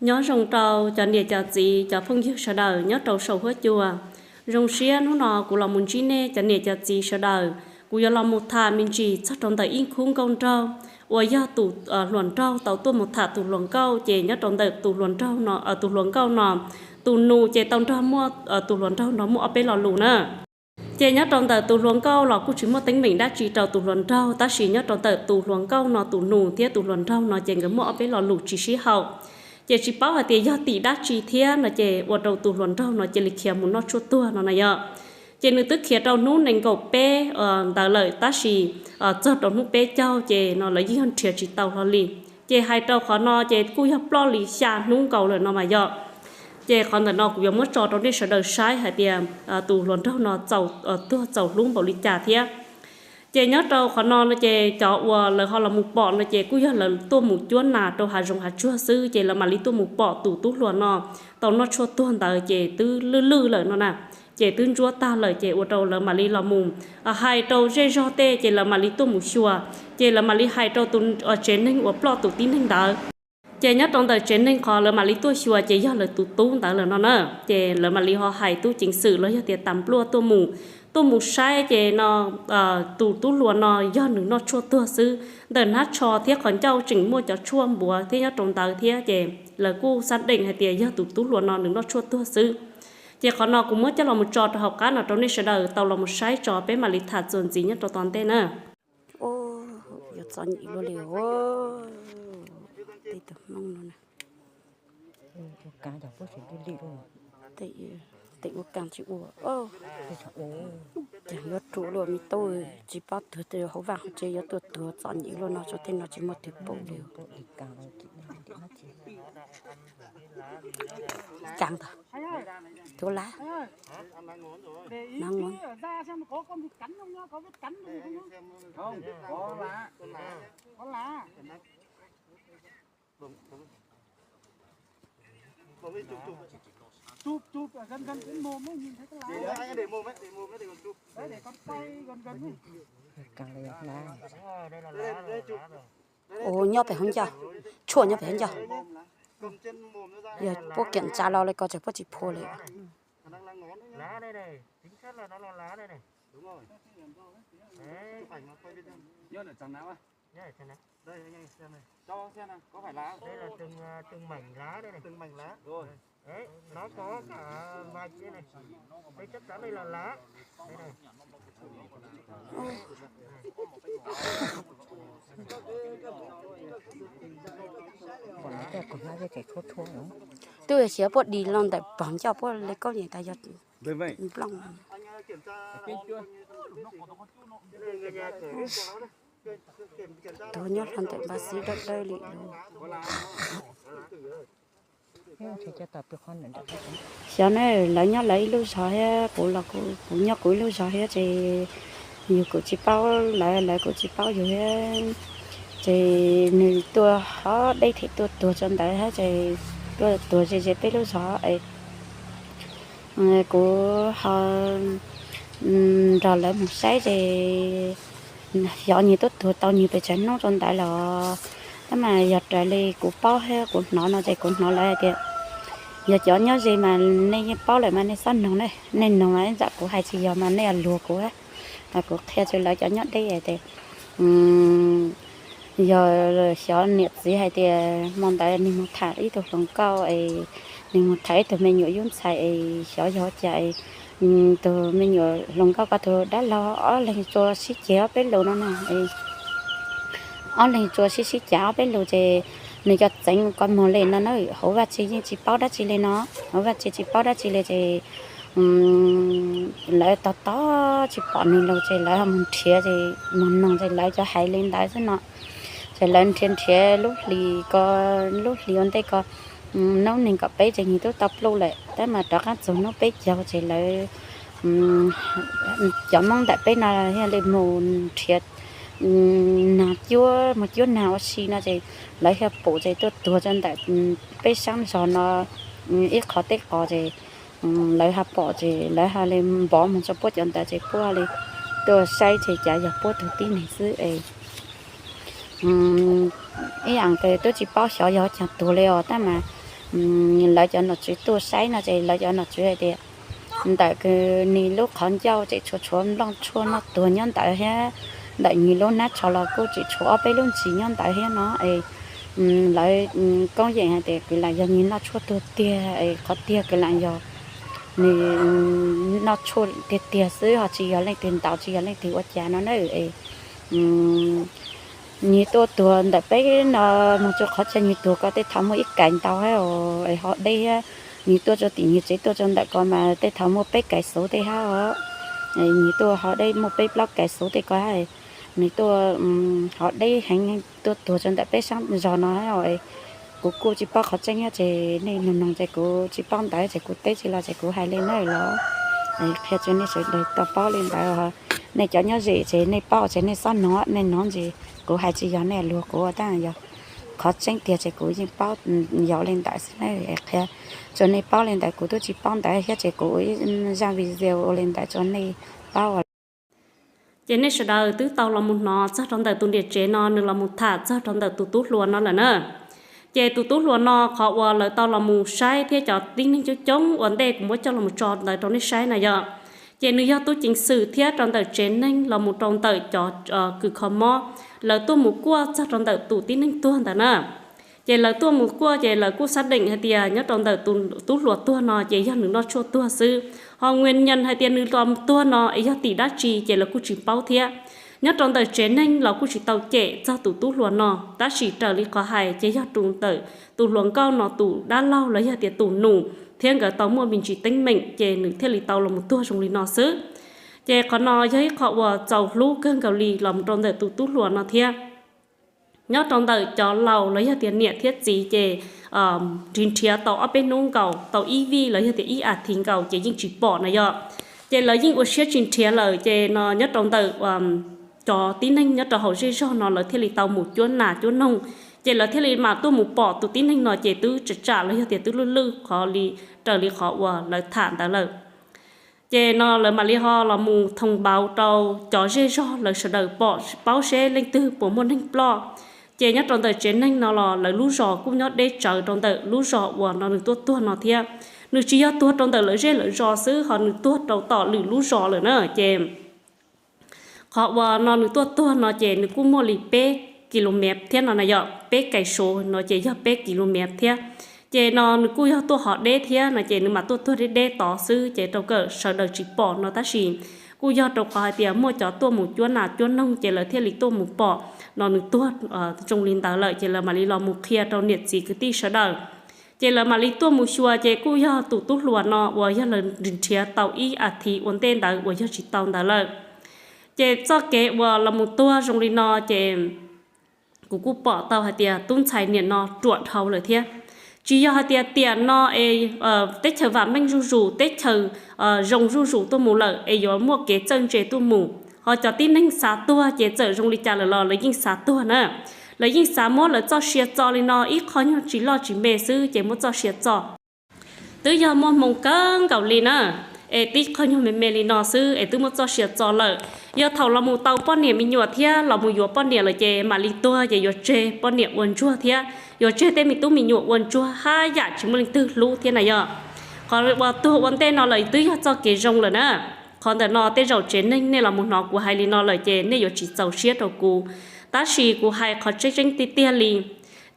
Nyob zoo rau cov niam cov txiv cov phooj ywg sawv daws nyob rau saum huab cua. Zoo siab hnub no kuv los mus ntsib nej cov niam cov txiv sawv daws. Kuv yuav los mus tham me ntsis txog rau ntawm ib khub nkauj nraug uas yog tus hluas nraug tau tuaj mus tham tus hluas nkauj, ces nyob rau ntawm tus hluas nraug no, tus hluas nkauj no, tus nus ces tau nrog muaj, tus hluas nraug no muaj ob peb lo lus na. Ces nyob rau ntawm tus hluas nkauj los kuj tsis muaj teeb meem dab tsi rau tus hluas nraug, tab sis nyob rau ntawm tus hluas nkauj no tus nus thiab tus hluas nraug no ces nkawd muaj ob peb lo lus tsis sib haum. Ces tsis paub hais tias yog tim dab tsi thiab no ces ua rau tus hluas nraug no cia li khiav mus noj tshuaj tuag no na yom. Ces nws twb khiav rau hnub nees nkaum peb ntawd lawm, tab sis txog rau hnub peb caug ces no lawv yeej yog nrhiav tsis tau hlo li. Ces hais rau qhov no ces kuj yog ploj li xya hnub nkaus lawm no mas yom. Ces qhov ntawm no kuv yuav muab tso rau nej sawv daws saib hais tias tus hluas nraug no txaus, tuag txaus hlub npaum li cas thiab. Ces nyob rau qhov no no ces cov uas lawv ho los mus pom no ces kuj yog lawv tuaj mus cuab nas rau hav zoov hav tsuag xwb, ces lawv mam li tuaj mus pom tus tub hluas no tau noj tshuaj tuag ntawd ces twb lwj lwj lawm no na, ces twb ntsuab tag lawm ces ua rau lawv mam li los mus hais rau zej zog tej ces lawv mam li tuaj mus xyuas, ces lawv mam li hais rau tus tsev neeg uas ploj tus tib neeg ntawd. Ces nyob rau ntawm tsev neeg qhov lawv mam li tuaj xyuas ces yog lawv tus tub ntawd lawm no na. Ces lawv mam li ho hais tub ceev xwm los yog tias tas npluaj tuaj mus, tuaj mus saib ces no tus tub hluas no yog nws noj tshuaj tuag xwb, ntawm hnab tsho thiab qhov ncauj tseem muaj cov tshuaj npuav thiab nyob rau ntawd thiab, ces lawv kuj xab deem hais tias yog tus tub hluas no nws noj tshuaj tuag xwb. Ces qhov no kuv muab coj los mus tso rau hauv qab no rau nej sawv daws tau los mus saib tso, peb mam li tham txuas ntxiv nyob rau tom ntej na. Yuav txom nyem luaj li, tej tug Hmoob no na. Tej ua kaas tsis ua, ces yuav ruam luaj me tub, tsis paub tuag hauv vaj hauv tsev, yuav tuaj tuag txom nyem luaj no, tso tej no tsis muaj twg pom li. Kaas ntag, tuav lav, na. Ua nyob pem hauv ncauj, tshuaj nyob pem hauv ncauj. Yog puab kiam tsa los li ko ces puab tsis phua li. Twb xyov puab dis los ntawm pog ncauj puab li koj niam tas yog nplooj. Tuag nyob hlo ntawm npab xib dawb dawb li. Xyov na, lawv nyob lawv ib lub zos thiab kuv los kuv nyob kuv ib lub zos thiab ces yus kuj tsis paub lawv, lawv kuj tsis paub yus thiab. Ces nws tuaj ho deb them tuaj tuag tso ntawd thiab ces tuaj tuag ze ze peb lub zos es kuv ho nrog lawv mus saib ces xyov nws tuaj tuag tau nws pes tsawg hnub rau ntawd los, tab mas yog raws li kuv paub thiab kuv hnov no ces kuv hnov lawv hais tias yog cov nyob ze mas nej yeej paub lawm mas nej txhob noog ne, nej noog mas ib tsam kuv hais tsis yog mas nej luag kuv. Kuv qhia rau lawv cov nyob deb hais tias yog xyov niam txiv hais tias hmo ntawd nws mus tham ib tug hluas nkauj es nws mus tham ib tug me nyuam yub ntxhais es xyov yog cas es tus me nyuam hluas nkauj ko tus dab laug ob leeg tsuas sib ceg ob peb lus no na. Ob leeg tsuas sib sib cav ob peb lus ces nws cov txeev ko muag li no na, hauv vaj tse yeej tsis paub dab tsi li no, hauv vaj tse tsis paub dab tsi li ces lawv tos tos tsis pom nws los ces lawv ho mus nrhiav ces mus noog ces lawv cov hais li ntawd xwb no. Ces lawv nrhiav nrhiav lub hlis ko, lub hlis ua ntej ko hnub nees nkaum peb ces nws twb tau pluj lawm, tab mas rov qab txog hnub peb caug ces lawv cov Hmoob ntawm peb no thiaj li mus nrhiav nag cuab, mus cuab nag ua si no ces lawv thiaj pom ces tuaj tuag rau ntawm peb sab zos no ib qho teb qos ces lawv ho pom ces lawv ho li npov mus rau puab cov ntawd ces puab li tuaj saib ces cas yog puab tug tib neeg xwb es ib yam twb tsis paub xyov yog cas tuag li os, tab mas lawv cov nom tswv tuaj saib no ces lawv cov nom tswv hais tias ntawm nws lub qhov ncauj tseem tshuav tshuav nplooj tshuaj noj tuag nyob ntawd thiab, ntawm nws lub hnab tsho los kuj tseem tshuav ob peb lub ntsis nyob ntawd thiab no es lawv koob yeem hais tias kwv lam yog nws noj tshuaj tuag tiag es qhov tiag kwv lam yog nws noj tshuaj tiag tiag xwb ho tsis yog leej twg ntaus tsis yog leej twg ua cas no na. Es nws tuaj tuag ntawm peb no mus txog qhov chaw nws tuag ko tej thaum muaj ib kais ntau thiab os, ho deb thiab. Nws tuaj rau tim nws tsev tuaj rau ntawm ko mas tej thaum muaj peb kais xuv tej thiab os. Nws tuaj ho deb muaj peb plaub kais xuv tej ko, nws tuaj ho deb heev tuaj tuag rau ntawm peb sab zog no thiab os. Kuv kuj tsis paub qhov tseeb thiab ces nej nug noog ces kuv tsis paub ntawd ces kuv teb tsis los ces kuv hais li no los qhia rau nej sawv daws tau paub li ntawd. Nej cov nyob ze ces nej paub ces nej txhob hnov, nej hnov ntsis kuv hais tsis yog nej luag, kuv ua tab yog qhov tseeb tiag ces kuv yeej paub yog li ntawd xwb na. Qhia rau nej paub li ntawd, kuv twb tsis paub ntawd thiab ces kuv zaj video ua li ntawd rau nej paub. Ces nej sawv daws twb tau los mus hnov txog rau ntawm tus niam tsev no nws los mus tham txog rau ntawm tus tub hluas no lawm na. Ces tus tub hluas no qhov uas lawv tau los mus saib thiab cov tib neeg coob coob ua ntej kuv muab coj los mus tso ntawd rau nej saib na yog, ces nws yog tub ceev xwm thiab rau ntawm tsev neeg los mus rau ntawm cov kws kho mob, lawv tuaj mus kuaj txog rau ntawm tus tib neeg tuag ntawd na. Ces lawv tuaj mus kuaj ces lawv kuj xab deem hais tias nyob rau ntawm tus tub hluas tuag no ces yog nws noj tshuaj tuag xwb, ho nws nyem hais tias nws los tuag no es yog tim dab tsi ces lawv kuj tsis paub thiab. Nyob rau ntawm tsev neeg los kuj tsis tau cem txog tus tub hluas no, tab sis raws li qhov hais ces yog rau ntawm tus hluas nkauj no tus dab laug los yog tias tus nus thiab nkawd tau muaj me ntsis teeb meem ces nws thiaj li tau los mus tuag zoo li no xwb. Ces qhov no yog ib qho uas txaus hlub kawg nkaus li los mus rau ntawm tus tub hluas no thiab. Nyob rau ntawm cov laus los yog tias niam thiab txiv ces nrhiav nrhiav tau ob peb hnub nkaus, tau ib vij los yog tias ib as thiv nkaus ces yeej tsis pom na yog. Ces lawv yeej ua siab tsis nrhiav lawm ces no nyob rau ntawm cov tib neeg nyob rau hauv zej zog no lawv thiaj li tau mus cuab nas cuab noog, ces lawv thiaj li mam tuaj mus pom tus tib neeg no ces twb tsam tsam los yog tias twb lwj lwj qhov li raws li qhov uas lawv tham ntawd lawm. Ces no lawv mam li ho los mus thoo npauv rau cov zej zog lawv sawv daws pom paub seb leej twg puas muaj neeg ploj. Ces nyob rau ntawm tsev neeg no los lawv lub zos kuj nyob deb tsawv rau ntawm lub zos uas no nws tuaj tuag no thiab. Nws tsis yog tuag rau ntawm lawv zej lawv zos xwb ho nws tuag rau tom lwm lub zos lawm na ces qhov uas no nws tuaj tuag no ces nws kuj muaj li peb kilomev thiab no na yog peb kais suv no ces yog peb kilomev thiab. Ces no nws kuj yog tuaj hov deb thiab no ces nws mam tuaj tuag deb deb tod xwb ces rau kawm sawv daws tsis pom no tab sis kuj yog rau qhov hais tias muaj cov tuaj mus cuab nas cuab noog ces lawv thiaj li tuaj mus pom no nws tuag zoo li ntawd lawm ces lawv mam li los mus qhia rau niam txiv kwv tij sawv daws. Ces lawv mam li tuaj mus xyuas ces kuj yog tus tub hluas no uas yog lawv nrhiav tau ib as thiv ua ntej ntawd uas yog tsis tau ntawd lawm. Ces txoj kev uas los mus tuag zoo li no ces kuv kuj pom tau hais tias tub ntxhais niam no ruam dhau lawm thiab. Tsis yog hais tias tiam no es teb chaws vam meej zuj zus, teb chaws zoo zuj zus tuaj mus lawm es yuav muaj kev txawj ntse tuaj mus, ho cov tib neeg xav tuag ces txawm zoo li cas lawm los lawv yeej xav tuag na. Lawv yeej xav muab lawv txoj sia txo li no ib qho nyuag tsis loj tsis me xwb ces muab txoj sia txo. Twb yog muaj hmoo kawg nkaus li na, es tib qho nyuag me me li no xwb es twb muab txoj sia txo lawm. Yog thaum los mus tau poj niam me nyuam thiab los mus yuav poj niam lawm ces mam li tuag ces yuav tseg poj niam ua ntsuag thiab yuav tseg tej me tub me nyuam ua ntsuag haj yam tsis muaj leej twg hlub thiab na yog. Qhov uas tuag ua ntej no lawm twb yog txoj kev zoo lawm na. Qhov ntawm no tej zaum tsev neeg nej los mus hnov kuv hais li no lawm ces nej yuav tsis txaus siab rau kuv, tab sis kuv hais qhov tseeb tseeb tiag tiag li.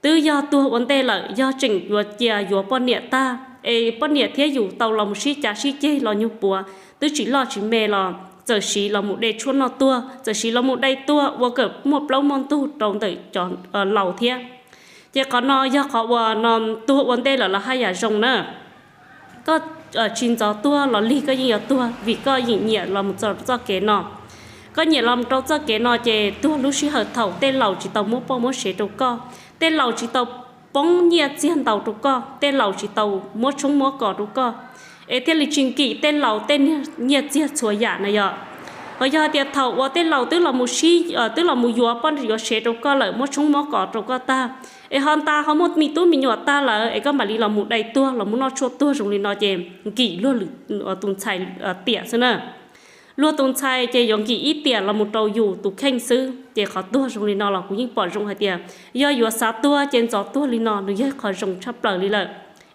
Twb yog tuag ua ntej lawm yog tseem yuav cia yuav poj niam tag es poj niam thiab yus tau los mus sib cav sib ceg los nyuag puav twb tsis loj tsis me los txawm siv los mus de tshuaj noj tuag, txawm siv los mus dai tuag ua kom muaj plaub muaj ntug rau ntawm cov laus thiab. Ces qhov no yog qhov uas no tuag ua ntej lawm los haj yam zoo na. Koj tsis ntxov tuag los lig koj yeej yuav tuag vim koj yeej nyiam los mus rau txoj kev no. Koj nyiam los mus rau txoj kev no ces tuag lub sij hawm thaum tej laus tsis tau muab poj muab sev rau koj, tej laus tsis tau poob nyiaj txiag ntau rau koj, tej laus tsis tau muab tshoob muab kos rau koj, es thiaj li tsis nkim tej laus tej nyiaj txiag txhua yam na yog. Ho yog hais tias thaum uas tej laus twb los mus sib twb los mus yuav poj yuav sev rau koj lawm muab tshoob muab kos rau koj tag, es ho nta ho muaj me tub me nyuam tag lawm es koj mam li los mus dai tuag los mus noj tshuaj tuag zoo li no ces nkim luag lwm tus ntxhais tiam xwb na. Luag tus ntxhais ces yuav nkim ib tiam los mus rau yus tus kheej xwb ces qhov tuag zoo li no los kuv yeej pom zoo hais tias yog yuav xav tuag ces ntxov tuag li no nws yog qhov zoo tshaj plaws li lawm.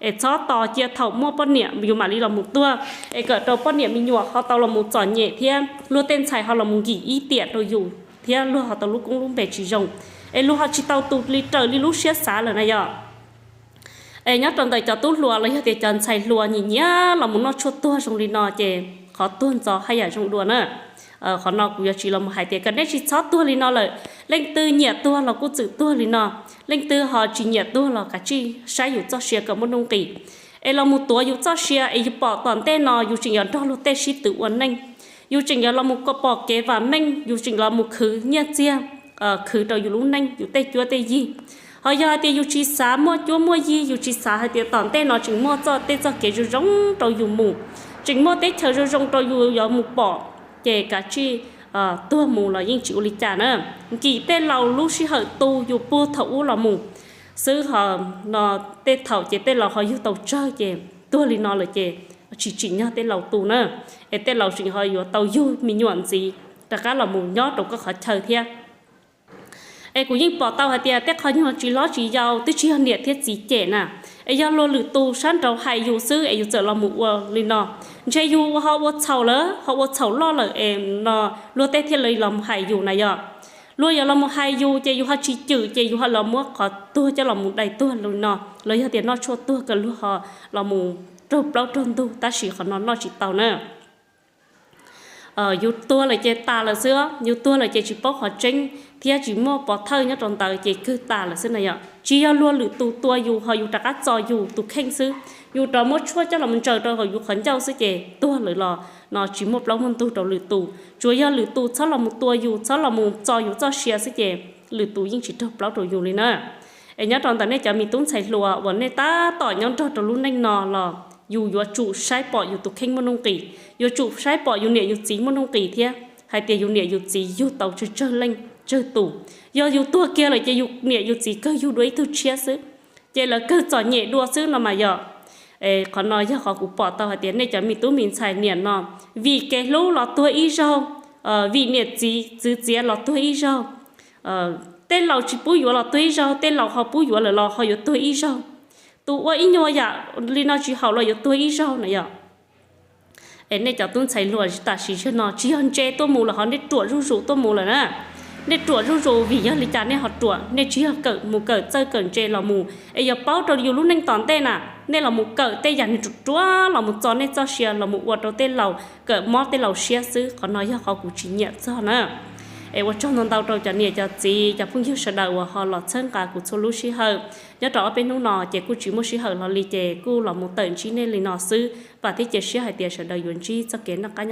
Es txhob tos cia thaum muaj poj niam yus mam li los mus tuag, es kom rau poj niam me nyuam ho tau los mus txom nyem thiab luag tej ntxhais ho los mus nkim ib tiam rau yus thiab luag ho tau lub koob lub npe tsis zoo, es luag ho tsis tau tus li raws li lub siab xav lawm na yom. Es nyob rau ntawm cov tub hluas los yog tias cov ntxhais hluas nyiam nyiam los mus noj tshuaj tuag zoo li no ces qhov tuag ntxov haj yam zoo dua na. Qhov no kuv yuav tsis los mus hais tias kom nej tsis txhob tuag li no lawm, leej twg nyiam tuag los kuj txwm tuag li no, leej twg ho tsis nyiam tuag los kav tsij saib yus txoj sia kom muaj nuj nqis, es los mus tuav yus txoj sia es yus pom tom ntej no yus tseem yuav nrog luag tej sib tw ua neej, yus tseem yuav los mus pom kev vam meej, yus tseem los mus khwv nyiaj txiag, khwv rau yus lub neej yus tej cuab tej yig. Ho yog hais tias yus tsis xav muaj cuab muaj yig, yus tsis xav hais tias tom ntej no tseem muaj txoj tej txoj kev zoo zoo rau yus mus, tseem muaj teb chaws zoo zoo rau yus yuav mus pom, ces kav tsij tuag mus los yeej tsis ua li cas na. Nkim tej laus lub sij hawm tu yus puag thaum ub los mus xwb ho, no tej thaum ces tej laus ho yug tau tsawg ces tuag li no lawm ces tsis tsim nyog tej laus tu na, es tej laus tseem ho yuav tau yug me nyuam ntxiv rov qab los mus nyob rau koj qhov chaw thiab. Es kuv yeej pom tau hais tias tej qhov nyuag tsis hlob tsis yau twb tsis yog niam thiab txiv cem na, es yog luag lwm tus sab nraud hais yus xwb es yus txawm los mus ua li no, ntshe yus ho ua txhaum lawm, ho ua txhaum loj lawm es no luag tej thiaj li los mus hais yus na yom. Luag yuav los mus hais yus ces yus ho tsis cwm ces yus ho los muab qhov tuag coj los mus dai tuag li no, los yog tias noj tshuaj tuag kom luag ho los mus raug plaub raug ntug, tab sis qhov no noj tsis tau na. Yus tuag lawm ces tas lawm xwb, yus tuag lawm ces tsis paub qhov tseeb thiab tsis muaj pov thawj nyob rau ntawd ces kawg tas lawm xwb na yom. Tsis yog luag lwm tus tua yus ho yus rov qab txo yus tus kheej xwb, yus rov muab tshuaj coj los mus ntsaws rau hauv yus qhov ncauj xwb ces tuag lawm los no tsis muaj plaub muaj ntug rau lwm tus, tsuas yog lwm tus txhob los mus tua yus, txhob los mus txo yus txoj sia xwb ces lwm tus yeej tsis raug plaub rau yus li na. Es nyob rau ntawm nej cov me tub ntxhais hluas uas nej tab tom nyob nrog rau lub neej no los yus yuav tsum saib pom yus tus kheej muaj nuj nqis, yuav tsum saib pom yus niam yus txiv muaj nuj nqis thiab hais tias yus niam yus txiv yug tau tsawg tsawg leej tsawg tus. Yog yus tuag kiag lawm ces yus niam yus txiv kawg yug dua ib tug tshiab xwb, ces lawv kawg txom nyem dua xwb no mas yom. Qhov no yog qhov kuv pom tau hais tias nej cov me tub me ntxhais niam no vim kev hlub los tuag ib zaug, vim niam txiv txwv txiav los tuag ib zaug, tej laus tsis pub yuav los tuag ib zaug, tej laus ho pub yuav lawm los ho yuav tuag ib zaug. Tus ua ib nyuag yam li no tsis haum los yuav tuag ib zaug na yom. Es nej cov tub ntxhais hluas tam sim no tsis yog ntse tuaj mus lawm ho nej ruam zuj zus tuaj mus lawm na. Nej ruam zuj zus vim yog li cas nej ho ruam? Nej tsis yog kawm mus kawm txawj kawm ntse los mus es yuav paub rau yus lub neej tom ntej na. Nej los mus kawm tej yam niag ruam ruam los mus txo nej txoj sia los mus ua rau tej laus kawm mob tej laus siab xwb. Qhov no yog qhov kuv tsis nyiam txog na. Es ua tsaug ntau ntau rau cov niam cov txiv cov phooj ywg sawv daws uas ho los txhawb nqa kuv txhua lub sij hawm. Nyob rau ob peb hnub no ces kuj tsis muaj sij hawm hlo li ces kuj los mus tawm ntsib nej li no xwb. Vam thiab cia siab hais tias sawv daws yuav ntsib txoj kev noj qab nyob